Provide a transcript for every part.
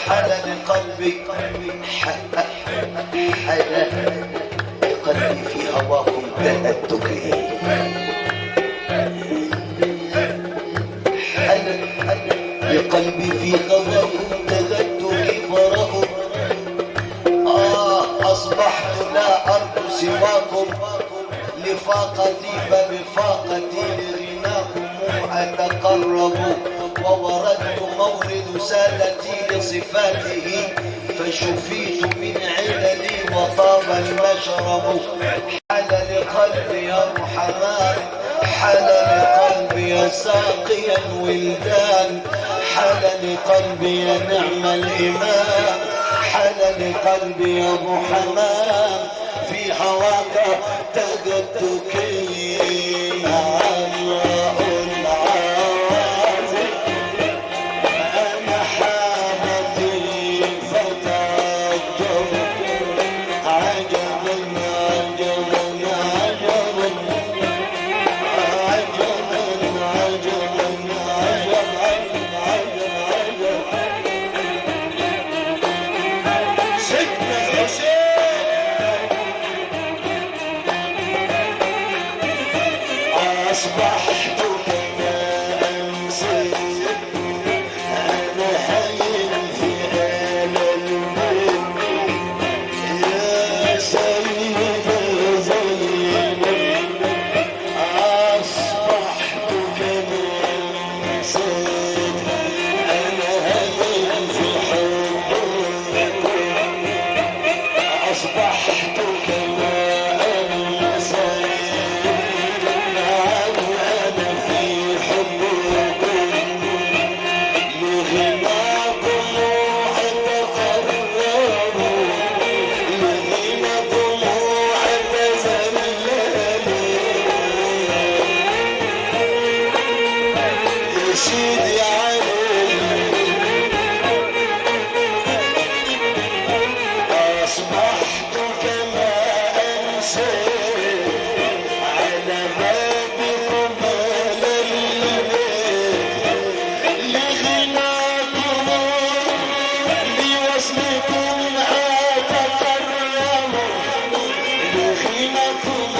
حلل قلبي، حلل قلبي في هواكم تهتكي. حلل لقلبي في هواكم تهتكي فرأوا أصبحت لا أرجو سواكم، لفاقتي فبفاقتي لغناكم أتقرب، ووردت مورد سادتي لصفاته، فشفيت من عللي وطاب المشرب. حل لقلبي يا رحمن، حل لقلبي يا ساقي الولدان، حل لقلبي يا نعم الإمام، حل لقلبي يا أبو حمام، في هواك تجدك. أنا حالتي فتعجب، عجبا عجبا عجبا عجبا عجبا عجبا عجبا. سيدنا الحسين أصبحت كما أمسيت، أنا حي في آل البيت، يا سيدة زينب. أصبحت كما أمسيت، أنا حي في حبكم، أصبحت كما أمسيت، نعم أنا في حبكم، لغناكم أتقرب، لغناكم أتذلل. يا سيدي علي أصبحت كما أمسيت، على بابكم البيت، لغناكم لوصلكم أتقرب، لغناكم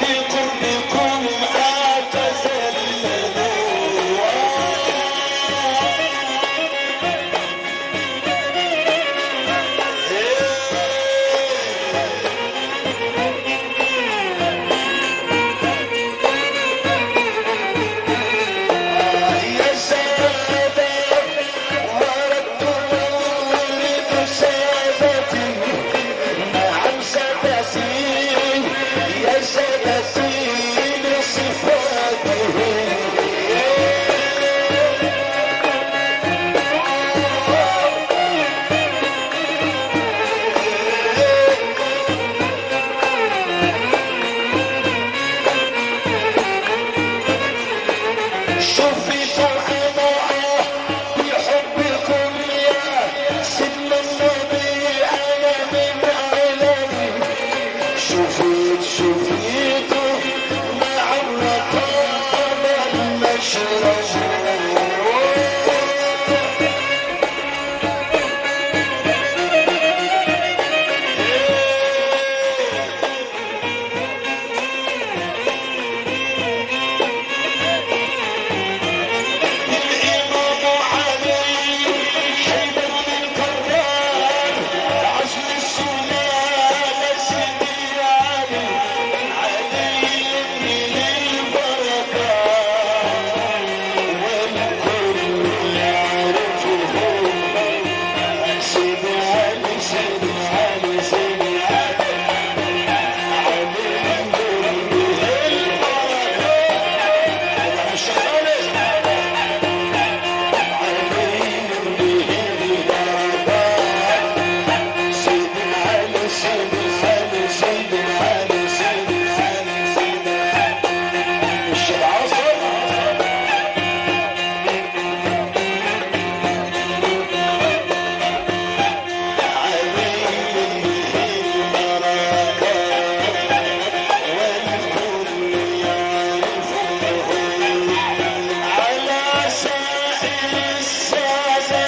لقربكم أتذلل. يا سادة وردت مورد سادتي، نعم سادتي، يا سادتي لصفاته. شفيت أنا بحبكم يا سيدنا النبي، أنا من علمي شفيت، شفيت مع الرقابة المشرب. الإمام علي حيدر من كرار، عزم السلالة سيدي علي، علي من البركة والكل يعرفه. سيدي علي سيدي علي سيدي علي، علي به البركة، مش خالص على سائر السادات.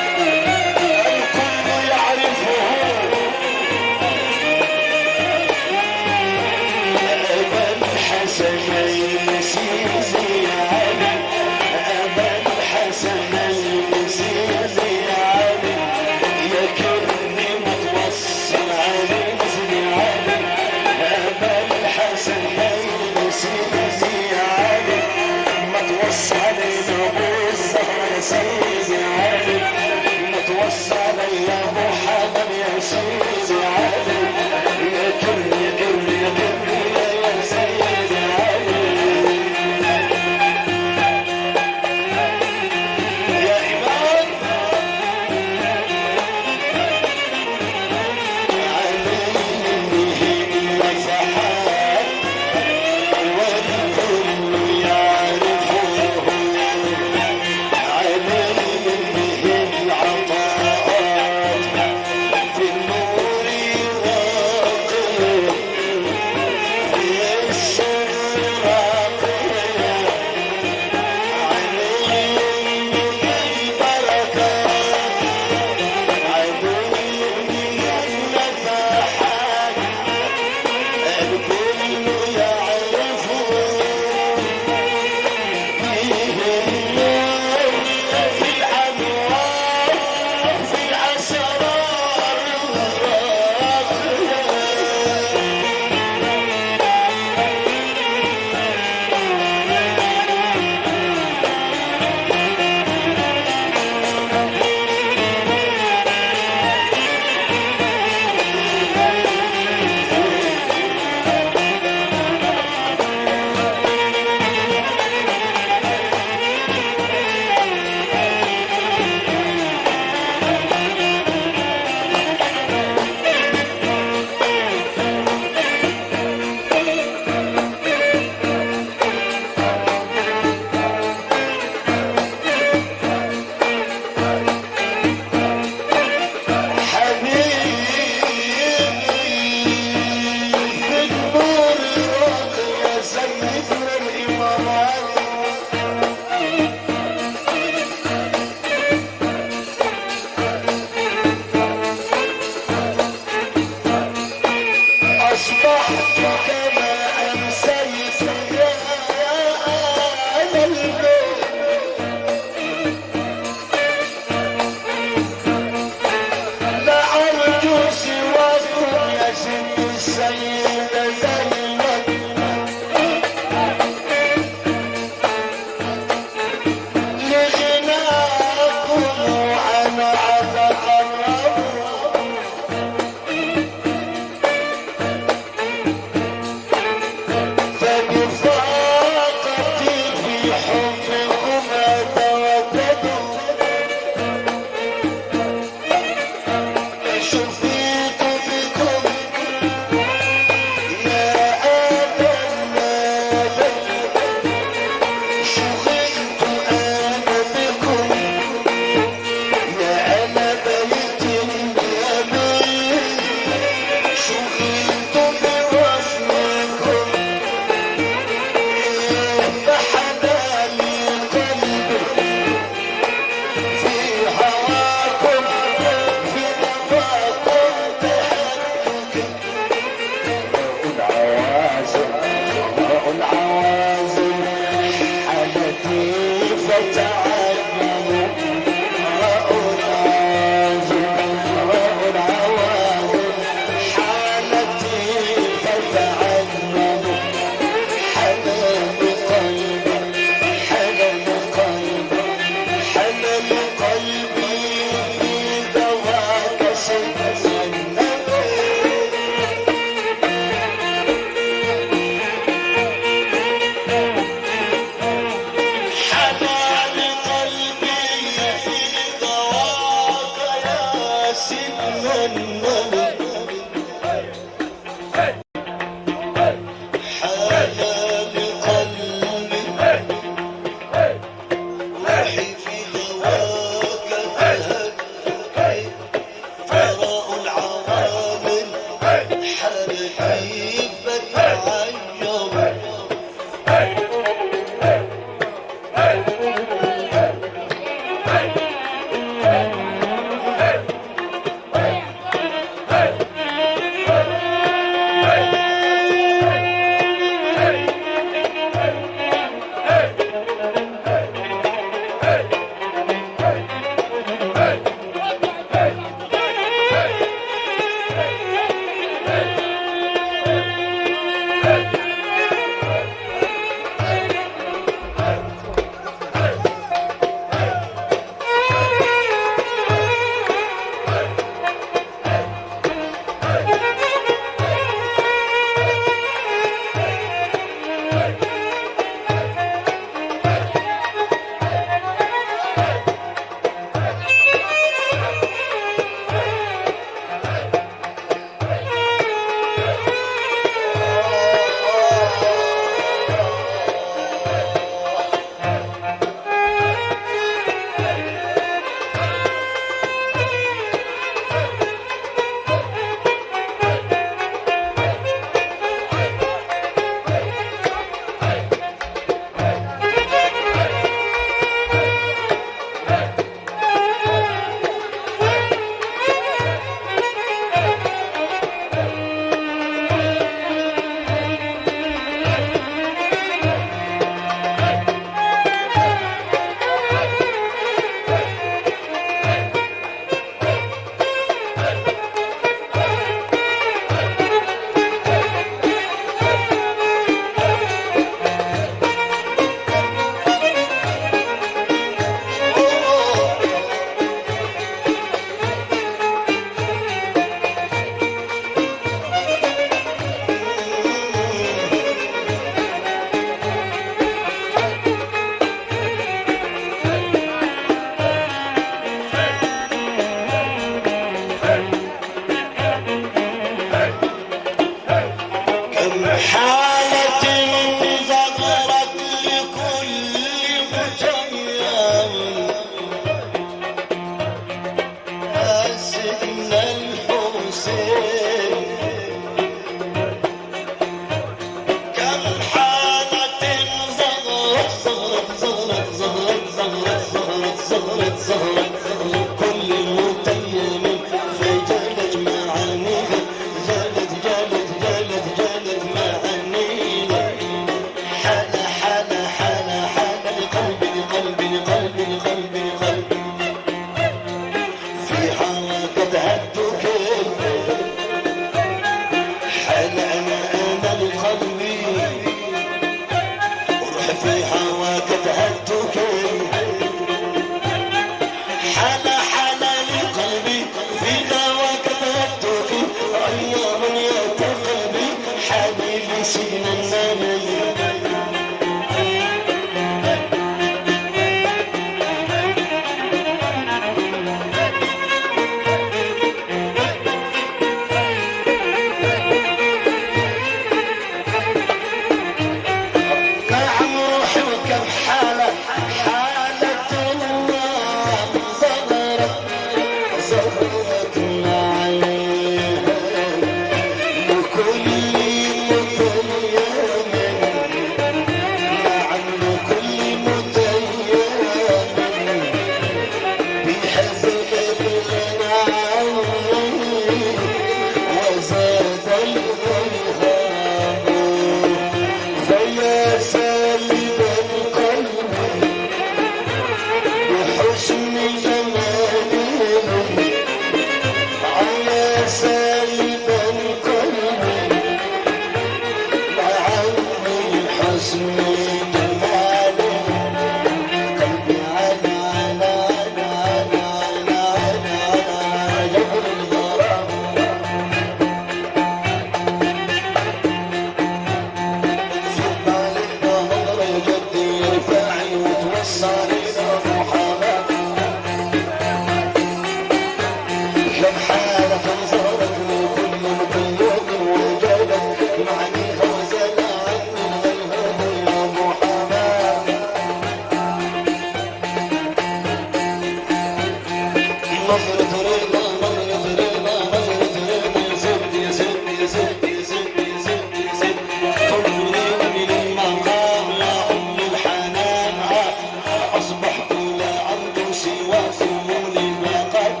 أصبحت لا عبد سوى. وخمول وقد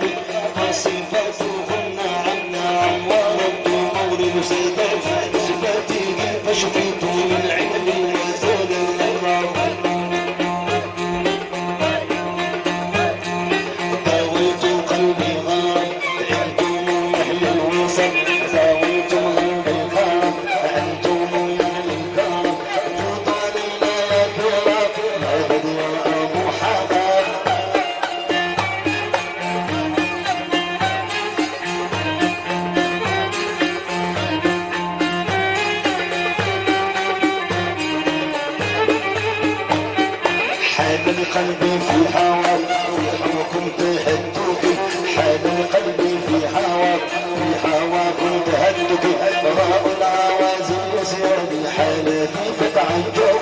فصفاتهن عنا ورب مورد سادات صفاته فشفيت من علم وزول الأمر. داويت قلبي غار أنتم أهل الوصل، داويتم قلبي غار أنتم يا أهل الكرم، جود علينا يا كرام مدد يا أبو حمام. حال قلبي في هواك في حبكم تهدوك، حال قلبي في هواك في هواكم تهدوك، راء العوازل يسيرني حالتي فتعجب.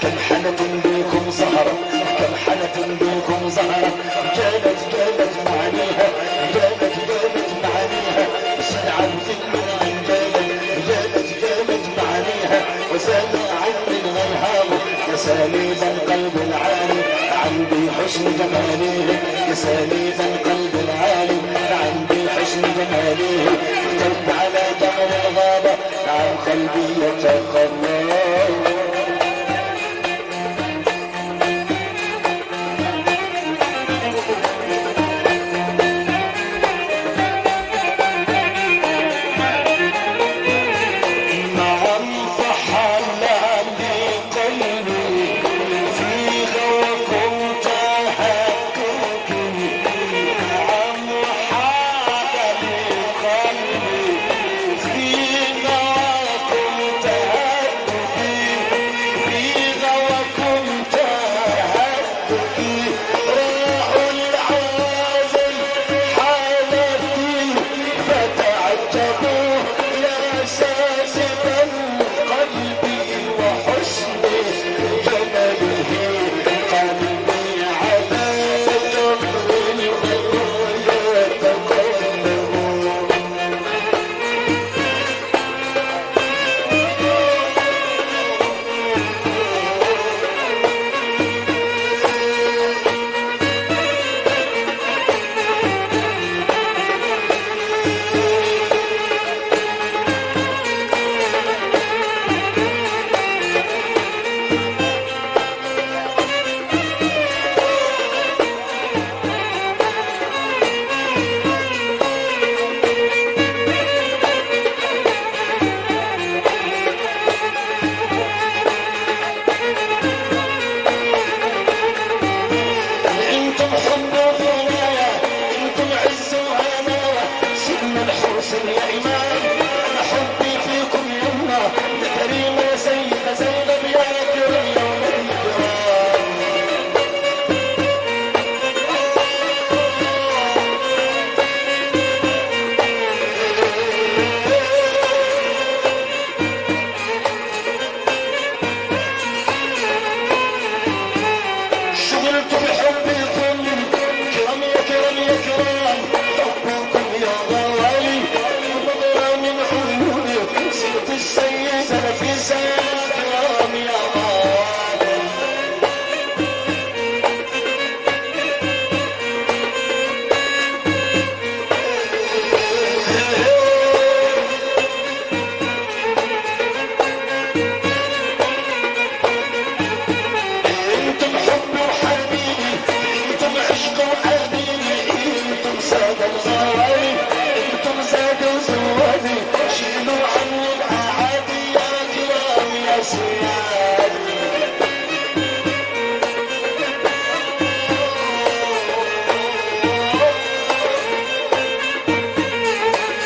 كم حالة بكم زهرة، كم حالة بكم زهرة، جالت جالت معانيها، جالت جالت معانيها، سلعة من عن جالت جالت جالت معانيها، وسال عن من غيرها يا سالب القلب العالي عندي حسن جماله، يا سالب القلب العالي عندي حسن جماله، اكتب على جمر الغابة عن قلبي يتقرب.